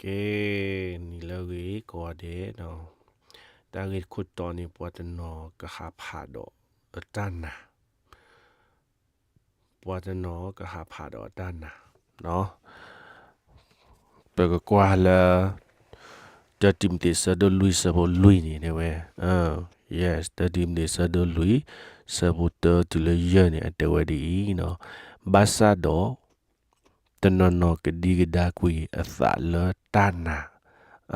ကဲ, နံၤလၢအဂ့ၤကိးဂၤဒဲး, တၢ်ဂ့ၢ်တခိၣ်တီန့ၣ် ပှၤတနီၤကဟးဖးဒီးအတၢ်နာ်, ပှၤတနီၤကဟးဖးဒီးအတၢ်နာ်, ပကကွၢ်လၢ တၢတံၤမသ့း ဆၢဒိၣ်လွံၢ် ဆၢဖိလွံၢ်န့ၣ် တဲဝဲ, yes, တၢတံၤမသ့း ဆၢဒိၣ်လွံၢ် ဆၢဖိတၢတုၤလၢယဲၢ်န့ၣ် အတဲဝဲဒ်အံၤ, ဘၣ်ဆၣ်ဒီး တနီၤနီၤကဒံကဒါကွံာ်အသးလၢတၢ်နာ်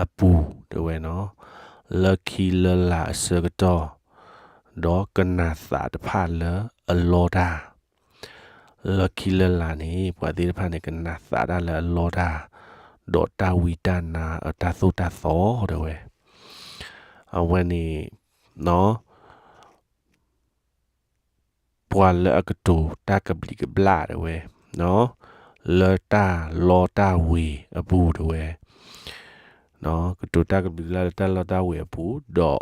အပူၤ တဲဝဲနီၤ, လၢခံလၢလာ်အဆၢကတီၢ်, ဒီးကနၣ်သးတဖၣ်လၢအလီတၢ်, လၢခံလၢလာ်န့ၣ် ပှၤသ့ၣ်တဖၣ်န့ၣ် ကနၣ်သးတၢ်လၢအလီတၢ်, ဒီးတၢ်ဝံတၢ်နါအတၢ်သိၣ်တၢ်သီ တဲဝဲ, အဝဲန့ၣ် ပှၤလၢအကတိၤတၢ်ကဘျံးကဘျၣ် တဲဝဲ, လၢတၢ်လီတၢ်ဝ့ၤအပူၤ တဲဝဲ, ကတိၤတၢ်ကဘျံးကဘျၣ်လၢတၢ်လီတၢ်ဝ့ၤအပူၤ, ဒီး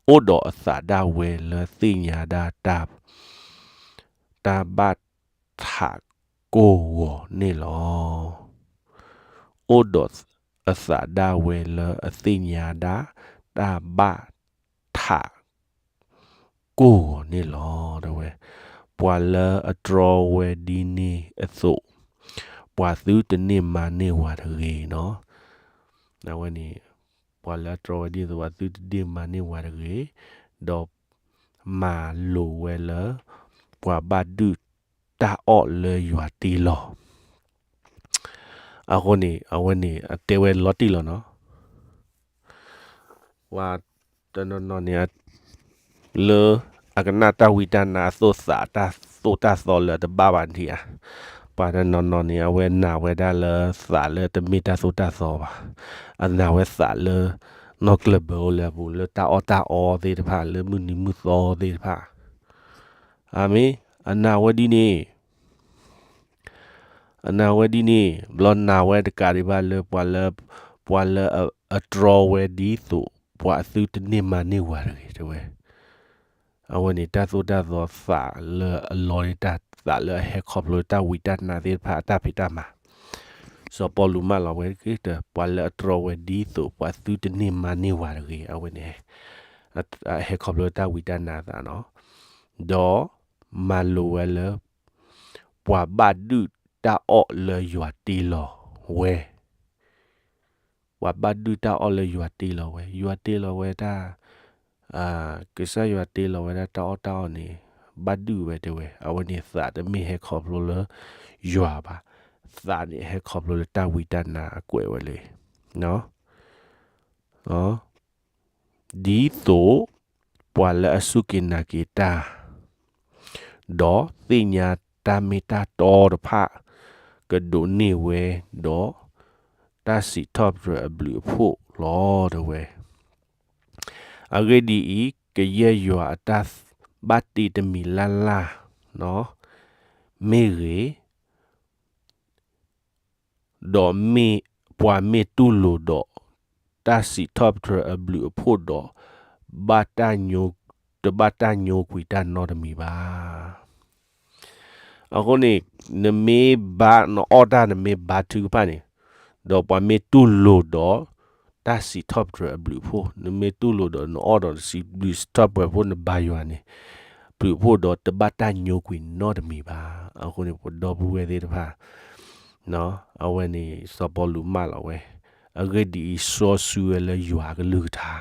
အိၣ်ဒီးအသးဒၣ်ဝဲလၢသ့ၣ်ညါဒၣ်တၢ် တၢ်ဘၣ်ထးကိၢ်ဂီၤန့ၣ်လီၤ. အိၣ်ဒီးအသးဒၣ်ဝဲလၢအသ့ၣ်ညါဒၣ် တၢ်ဘၣ်ထးကိၢ်ဂီၤန့ၣ်လီၤ တဲဝဲ, ပှၤလၢအတြီဝဲဒ်န့ၣ်အသိး ပှၤသုတန့ၢ်မၤန့ၢ်ဝၤတဂ့ၤနီၤ. အဝဲန့ၣ် ပှၤလၢအတြီဝဲဒ်သိး ပှၤသုတန့ၢ်မၤန့ၢ်ဝၤတဂ့ၤ, ဒီးမၤလိာ်ဝဲလၢ ပှၤဘၣ်ဒုၣ်တၢ်အီၣ်လၢယွၤတ့လီၤ. အဃိန့ၣ် အဝဲန့ၣ် အတဲဝဲလီၤတံၢ်လီၤနီၤ. ပှၤတနီၤနီၤန့ၣ် လၢအကနၣ်တၢ်ဝံတၢ်နါအသိးသး တၢ်သိၣ်တၢ်သီလၢအတဘၣ်ဘၣ်န့ၣ်ဧါ. ပှၤတနီၤနီၤန့ၣ် အဝဲနာ်ဝဲဒၣ်လၢသးလၢတမ့ၢ်တၢ်သိၣ်တၢ်သီဘၣ်. အနာ်ဝဲသးလၢ နီၢ်ကျၢၢ်ဘၢအိၣ်လၢအပူၤ လၢတၢ်အီၣ်တၢ်အီသ့ၣ်တဖၣ် လၢမုၢ်နံၤမုၢ်သီသ့ၣ်တဖၣ်. အမ့ၢ် အနာ်ဝဲဒ်န့ၣ် အနာ်ဝဲဒ်န့ၣ် ဘျီနာ်ဝဲတကးဒံးဘၣ်လၢ ပှၤလၢ ပှၤလၢအတြီဝဲဒ်သိး ပှၤအသုတန့ၢ်မၤန့ၢ်ဝၤတဂ့ၤ တဲဝဲ. အဝဲန့ၣ် တၢ်သိၣ်တၢ်သီသးလၢအလီၤန့ၢ်တၢ်သးလၢအဟဲခီဖျိတၢ်ဝံတၢ်နါသ့ၣ်တဖၣ်အတၢ်ဖံးတၢ်မၤ. စီၤပီလူးမၢလီၤဝဲ ပှၤလၢအတြီဝဲဒ်သိး ပှၤသုတန့ၢ်မၤန့ၢ်ဝၤတဂ့ၤ အဝဲန့ၣ် ဟဲခီဖျိတၢ်ဝံတၢ်နါသးနီၤ. ဒီးမၤလိာ်ဝဲလၢ ပှၤဘၣ်ဒုၣ်တၢ်အီၣ်လၢယွၤတ့လီၤဝဲ ပှၤဘၣ်ဒုၣ်တၢ်အီၣ်လၢယွၤတ့လီၤဝဲ, ယွၤတ့လီၤဝဲတၢ်, ကစၢ်ယွၤတ့လီၤဝဲဒၣ်တၢ်အီၣ်တၢ်အီန့ၣ် ဘၣ်ဒုၣ်ဝဲတဲဝဲ, အဝဲန့ၣ်သးတမ့ၢ်ဟဲခီဖျိလၢယွၤဘၣ်, သးန့ၣ်ဟဲခီဖျိလၢတၢ်ဝံတၢ်နါအကွဲးဝဲလံ. ဒ်သိးပှၤလၢအစူၢ်က့ၤနာ်က့ၤတၢ်, ဒီးသ့ၣ်ညါတၢ်မ့ၢ်တၢ်တီတဖၣ် ကဒိးန့ၢ်ဝဲ, ဒီးတၢ်စံးထီၣ်ပတြၢၤအဘျုးအဖှိၣ်လီၤ တဲဝဲ. အဂ့ၢ်ဒ်အံၤ, ကယဲၢ်ယွၤအတၢ်ဘၣ်တ့တမံၤလၢ်လၢ် မ့ၢ်ဂ့ၤ, ဒီးမ့ၢ်ပှၤမ့ၢ်တူၢ်လိာ်ဒီး တၢ်စံးထီၣ်ပတြၢၤအဘျုးအဖှိၣ်ဒီး, ဘၣ်တၢ်ညိ, တဘၣ်တၢ်ညိကွံာ်တၢ်နီတမံၤဘၣ်. အဃိန့ၣ်, နမ့ၢ်ဘါ, နအီၣ်တၢ်နမ့ၢ်ဘါထုကဖၣ်န့ၣ်, ဒီးပှၤမ့ၢ်တူၢ်လိာ်ဒီး တၢ်စံးထီၣ်ပတြၢၤအဘျုးအဖှိၣ်, နမ့ၢ်တူၢ်လိာ်ဒီး နအီၣ်ဒီးစံးဘျုးစံးထီၣ်ပတြၢၤအဖှိၣ် နဘါယွၤန့ၣ်, ဘျုးအဖှိၣ်ဒီးတဘၣ်တၢ်ညိကွံာ်နီတမံၤဘၣ်. အဃိန့ၣ် ပဒီပုၢ်ဝဲၢ်သ့ၣ်တဖၣ်, အဝဲန့ၣ် စီၤပီလူးမၢလီၤဝဲ, အဂ့ၢ်ဒ်အံၤ, စီဆှံဝဲလၢယွၤအကလုၢ်ကထါ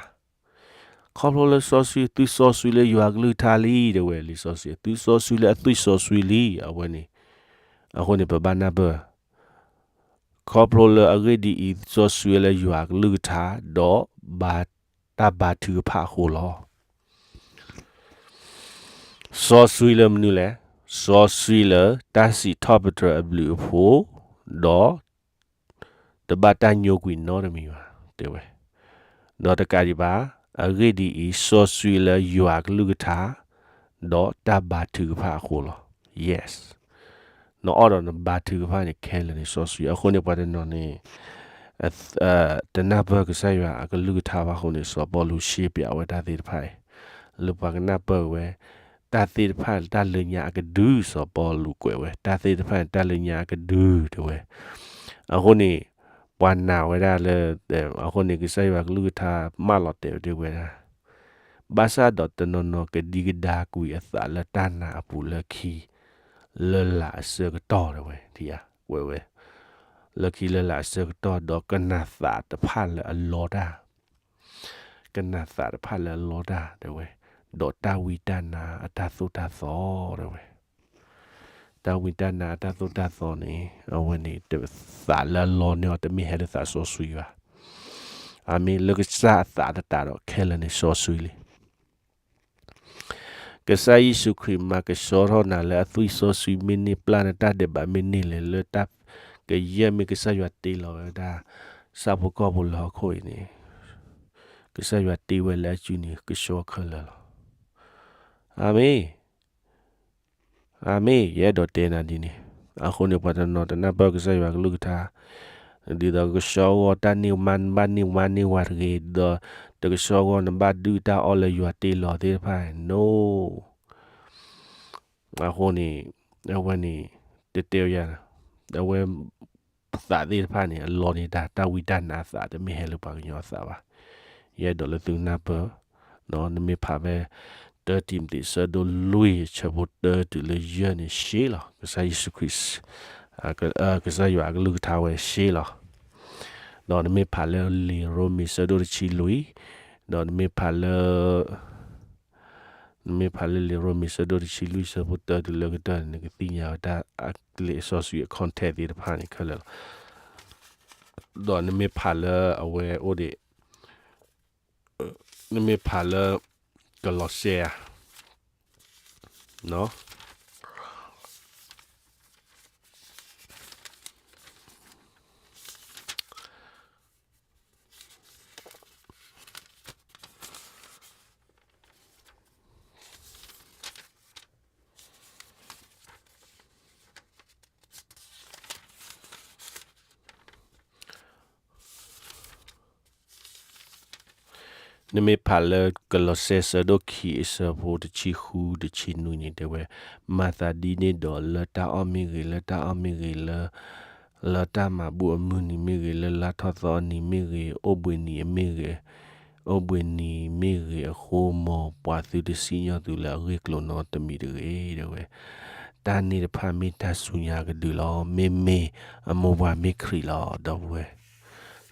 ခီဖျိလၢစီဆှံ, သုစီဆှံလၢယွၤအကလုၢ်ကထါလံ, တဲဝဲ, လံာ်စီဆှံ, သုစီဆှံလၢအသွံၣ်စီဆှံလံ, အဝဲန့ၣ်, အဃိန့ၣ် ပဘၣ်နၢ်ပၢၢ်, ခီဖျိလၢအဂ့ၢ်ဒ်အံၤ, စီဆှံလၢယွၤအကလုၢ်ကထါ, ဒီးဘါ, တၢ်ဘါထုကဖၣ်အဃိလီၤ. စီဆှံလၢမနုၤလဲၣ်, စီဆှံလၢတၢ်စံးထီၣ်ပတြၢၤအဘျုးအဖှိၣ်, ဒီး တဘၣ်တၢ်ညိကွံာ်နီတမံၤဘၣ်, တဲဝဲ. ဒီးတကးဒံးဘၣ်, အဂ့ၢ်ဒ်အံၤ, စီဆှံလၢယွၤအကလုၢ်ကထါ, ဒီးတၢ်ဘါထုကဖၣ်အဃိလီၤ. Yes. နအီၣ်ဒီးနဘါထုကဖၣ်န့ၣ် ခဲလၢာ်န့ၣ် စီဆှံ. အဃိန့ၣ် ပှၤတနီၤန့ၣ် တနၢ်ပၢၢ်ကစၢ်ယွၤအကလုၢ်ကထါဘၣ်အဃိန့ၣ် စီၤပီလူးရှဲပၠးဝဲတၢ်သ့ၣ်တဖၣ်အံၤ, လၢပှၤကနၢ်ပၢၢ်ဝဲ, တၢ်သ့ၣ်တဖၣ်န့ၣ် တၢ်လၢညါအကဒု, စီၤပီလူးကွဲးဝဲ, တၢ်သ့ၣ်တဖၣ်န့ၣ် တၢ်လၢညါအကဒု, တဲဝဲ. အဃိန့ၣ်, ပှၤနာ်ဝဲဒၣ်လၢ အဃိန့ၣ် ကစၢ်ယွၤကလုၢ်ကထါမၢလီၤတဲာ်ဝဲဒၣ် ဘၣ်ဆၣ်ဒီးတနီၤနီၤကဒံကဒါကွံာ်အသးလၢတၢ်နာ်အပူၤလၢခံ လၢလာ်အဆၢကတီၢ်တဲဝဲ ထံဧါ ကွဲးဝဲ လၢခံလၢလာ်အဆၢကတီၢ် ဒီးကနၣ်သးတဖၣ်လၢအလီတၢ် ကနၣ်သးတဖၣ်လၢအလီတၢ်တဲဝဲ, ဒီးတၢ်ဝံတၢ်နါအတၢ်သိၣ်တၢ်သီတဲဝဲ, တၢ်ဝံတၢ်နါအတၢ်သိၣ်တၢ်သီန့ၣ် အဝဲန့ၣ် သးလၢအလီန့ၢ်အီၤတမ့ၢ်ဟဲလၢသးစီဆှံဘၣ်. အမ့ၢ်လၢကစၢ်အသးတတးဒီးခဲလၢာ်န့ၣ်စီဆှံလံ. ကစၢ်ယ့ၣ်ၡူးခရံာ်မၤကဆှီထီၣ်နၤလၢအသွံၣ်စီဆှံမ့ၢ်န့ၢ်ပျၢ်နတၢ်ဒဲးဘးမ့ၢ်န့ၢ်လဲၣ် လၢတၢ်ကယဲၢ်မ့ၢ်ကစၢ်ယွၤတ့လီၤဝဲဒၣ် ဆၣ်ဖိကီၢ်ဖိလၢဟီၣ်ခိၣ်အံၤန့ၣ် ကစၢ်ယွၤတ့ဝဲလၢအစုန့ၣ် ကဆှီခဲလၢာ်လီၤ. အမ့ၢ် အမ့ၢ် ယအဲၣ်ဒိးတဲနၤဒ်န့ၣ်, အဃိန့ၣ် ပှၤတနီၤတနၢ်ပၢၢ်ကစၢ်ယွၤကလုၢ်ကထါ, ဒ်သိးကဆှီဂီၢ်တၢ်န့ၢ်မါ နဘၣ်န့ၢ်မါန့ၢ်ဝၤတဂ့ၤ, ဒီးတကဆှီဂီၢ်နဘၣ်ဒုၣ်တၢ်အီၣ်လၢယွၤတ့လီၤသ့ၣ်တဖၣ်, no. အဃိန့ၣ် အဝဲန့ၣ် တတဲယၤ, အဝဲ သးသ့ၣ်တဖၣ်န့ၣ် အလီန့ၢ်တၢ် တၢ်ဝံတၢ်နါအသး တမ့ၢ်ဟဲလၢပှၤကညီအသးဘၣ်. ယအဲၣ်ဒိးလၢသုနၢ်ပၢၢ်, နမ့ၢ်ဖးဖဲ တၢတံၤမသ့း ဆၢဒိၣ်လွံၢ် ဆၢဖိတၢတုၤလၢယဲၢ်န့ၣ် ရှဲလီၤ. ကစၢ်ယ့ၣ်ၡူးခရံာ် ကစၢ်ယွၤအကလုၢ်ကထါဝဲရှဲလီၤ. ဒီးနမ့ၢ်ဖးလၢလံာ်ရိမ့ၤ ဆၢဒိၣ်တဆံလွံၢ်, ဒီးနမ့ၢ်ဖးလၢ နမ့ၢ်ဖးလၢလံာ်ရိမ့ၤ ဆၢဒိၣ်တဆံလွံၢ် ဆၢဖိတၢတုၤလၢကတၢၢ်န့ၣ် နကသ့ၣ်ညါဝဲတၢ် လံာ်စီဆှံအ context သ့ၣ်တဖၣ်န့ၣ်ခဲလၢာ်လီၤ. ဒီးနမ့ၢ်ဖးလၢအဝဲအိၣ်ဒံး, နမ့ၢ်ဖးလၢ ကလီးစဲဧါ, နမ့ၢ်ဖးလၢကလီးစဲ ဆၢဒိၣ်ခံ အဆၢဖိတဆံဃု တဆံနွံန့ၣ်တဲဝဲ, မၤသးဒ်န့ၣ်ဒီး လၢတၢ်အီၣ်မ့ၢ်ဂ့ၤ, လၢတၢ်အီၣ်မ့ၢ်ဂ့ၤ, လၢ လၢတၢ်မၤဘူၣ်အမုၢ်နံၤမ့ၢ်ဂ့ၤ, လၢလါထီၣ်သီအနံၤမ့ၢ်ဂ့ၤ, အိၣ်ဘှံးနံၤမ့ၢ်ဂ့ၤ, အိၣ်ဘှံးနံၤမ့ၢ်ဂ့ၤအဃိ, မ်ပှၤသုတစံၣ်ညီၣ်သုလၢအဂ့ၢ်ကျိၤနီတမံၤတဂ့ၤ တဲဝဲ. တၢ်န့ၣ်တဖၣ်မ့ၢ်တၢ်ဆူညါကဒုလီၤ. မ့မ့ၢ်အမိၢ်ပှၢ်မ့ၢ်ခရံာ်လီၤ ဒီပုၢ်ဝဲၢ်.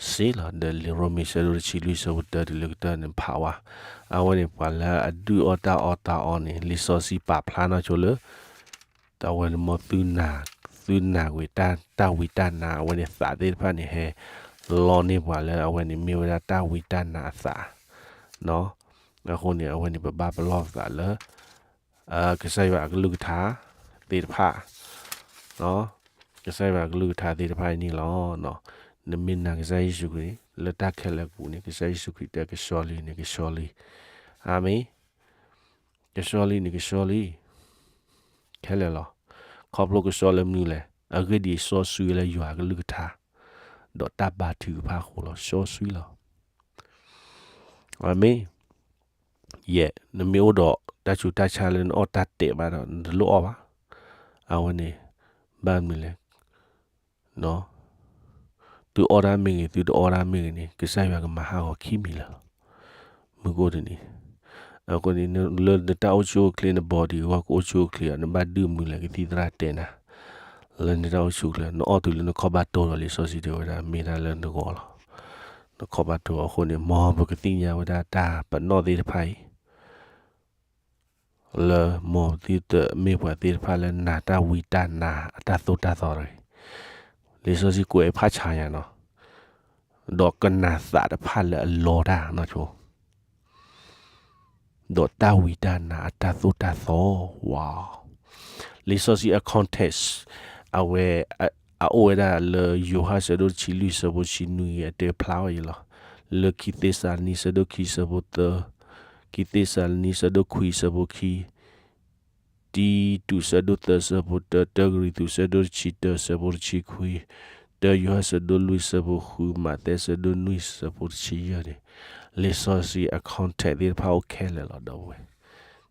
စ့လီၤ ဒီးလံာ်ရိမ့ၤ ဆၢဒိၣ်တဆံလွံၢ် ဆၢဖိတၢတုၤလၢကတၢၢ်န့ၣ်ဖးဝဲ, အဝဲန့ၣ်ပှၤလၢအဒုၣ်အီၣ်တၢ်အီၣ်တၢ်အီန့ၣ် လံာ်စီဆှံပာ်ဖျါနီၢ်ဆိလၢ တၢ်ဝဲန့ၣ်မ်သုနၢ်, သုနၢ်ကွံာ်တၢ်ဝံတၢ်နါ အဝဲန့ၣ်သးသ့ၣ်တဖၣ်န့ၣ် ဟဲလီန့ၢ်ပှၤလၢအဝဲန့ၣ်မ့ၢ်ဝဲဒၣ်တၢ်ဝံတၢ်နါအသး, အဃိန့ၣ် အဝဲန့ၣ်ပဘၣ်ပလီၢ်ပသးလၢ ကစၢ်ယွၤအကလုၢ်ကထါသ့ၣ်တဖၣ်, ကစၢ်ယွၤအကလုၢ်ကထါသ့ၣ်တဖၣ်အံၤန့ၣ်လီၤ. နမ့ၢ်နာ်ကစၢ်ယ့ၣ်ၡူးခရံာ် လၢတၢ်ခဲလၢာ်အပူၤန့ၣ် ကစၢ်ယ့ၣ်ၡူးခရံာ်တဲကဆှီလံန့ၣ် ကဆှီလံ. အၤမ့ၣ်. ကဆှီလံန့ၣ် ကဆှီလံ ခဲလၢာ်လီၤ. ခီဖျိကဆှီလၢမနုၤလဲၣ်, အဂ့ၢ်ဒ်အံၤ စီဆှံလၢယွၤအကလုၢ်ကထါ, ဒီးတၢ်ဘါထုကဖၣ်အဃိလီၤ. စီဆှံလီၤ. အၤမ့ၣ်. ယဲၢ်, နမ့ၢ်အိၣ်ဒီးတၢ်ဆူးတၢ်ဆါလၢနအီၣ်တၢ်တဲာ်ဘၣ်ဒီး နတလိၣ်အီၣ်ဘၣ်. အဝဲန့ၣ် ဘၣ်မနုၤလဲၣ် သုအီၣ်တၢ်မ့ၢ်ဂ့ၤ သုတအီၣ်တၢ်မ့ၢ်ဂ့ၤန့ၣ် ကစၢ်ယွၤကမၤဟးဂီၤခံမံၤလၢာ်လီၤ. မုၢ်ကအိၣ်တနံၤ, အဃိန့ၣ် လၢနတၢ်အိၣ်ဆူၣ်အိၣ်ချ့ န body အဂီၢ်ကအိၣ်ဆူၣ်အိၣ်ချ့အီၤ နဘၣ်ဒုၣ်မနုၤလဲၣ် ကသံၣ်သရၣ်တဲနၤ လၢနတၢ်အိၣ်ဆူၣ်အိၣ်ချ့ နအီၣ်တုၤလၢနခီၣ်ဘၣ်တိၢ်ဒီး လံာ်စီဆှံတဲဝဲဒၣ် မ့ၢ်တၢ်လၢနဂီၢ်လီၤ. နခီၣ်ဘၣ်တိၢ်အဃိန့ၣ် မ်ပကသ့ၣ်ညါဝဲဒၣ်တၢ်ပနီၣ်သ့ၣ်တဖၣ်အံၤ လၢမ်သုတမ့ၢ်ပှၤသ့ၣ်တဖၣ်လၢနာ်တၢ်ဝံတၢ်နါအတၢ်သိၣ်တၢ်သီတဂ့ၤ. လံာ်စီဆှံကွဲးဖးဆါညါနီၤ, ဒီးကနၣ်သးတဖၣ်လၢအလီတၢ်နီၢ်ဆိ ဒီးတၢ်ဝံတၢ်နါအတၢ်သိၣ်တၢ်သီ, wow. လံာ်စီဆှံအ context အဝဲ အအိၣ်ဝဲဒၣ်လၢ ယိၤဟၣ်ဆၢဒိၣ်တဆံလွံၢ် ဆၢဖိတဆံနွံအံၤ အတဲဖျါဝဲအံၤလီၤ. လၢခံသ့းစၤလနံ ဆၢဒိၣ်ခံ ဆၢဖိသၢ, ခံသ့းစၤလနံ ဆၢဒိၣ်ခွံ ဆၢဖိခံ, တံတူး ဆၢဒိၣ်သၢ ဆၢဖိတၢ, တၢကရံၣ်သူး ဆၢဒိၣ်တဆံတၢ ဆၢဖိတဆံခွံ, တၢယိၤဟၣ် ဆၢဒိၣ်လွံၢ် ဆၢဖိဃု, မးသဲ ဆၢဒိၣ်နွံ ဆၢဖိတဆံယဲၢ်န့ၣ်, လံာ်စီဆှံအ context သ့ၣ်တဖၣ်အိၣ်ခဲလၢာ်လီၤ ဒီပုၢ်ဝဲၢ်.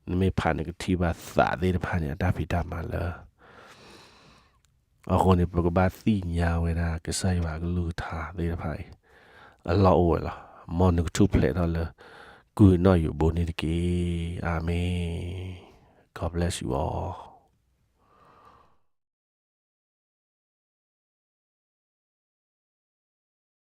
နမ့ၢ်ဖးန့ၣ် ကထံၣ်ဘၣ်သးသ့ၣ်တဖၣ်န့ၣ် အတၢ်ဖံးတၢ်မၤလၢ အဃိန့ၣ် ပကဘၣ်သ့ၣ်ညါဝဲဒၣ်ကစၢ်ယွၤအကလုၢ်ကထါသ့ၣ်တဖၣ်အံၤ အလီၢ်အိၣ်ဝဲလီၤ. မ်နကထူၣ်ဖျဲးထီၣ်လၢ ကုၢ်အနီၣ်ယိးဘိန့ၣ်တက့ၢ်. အၤမ့ၣ်. God bless you all.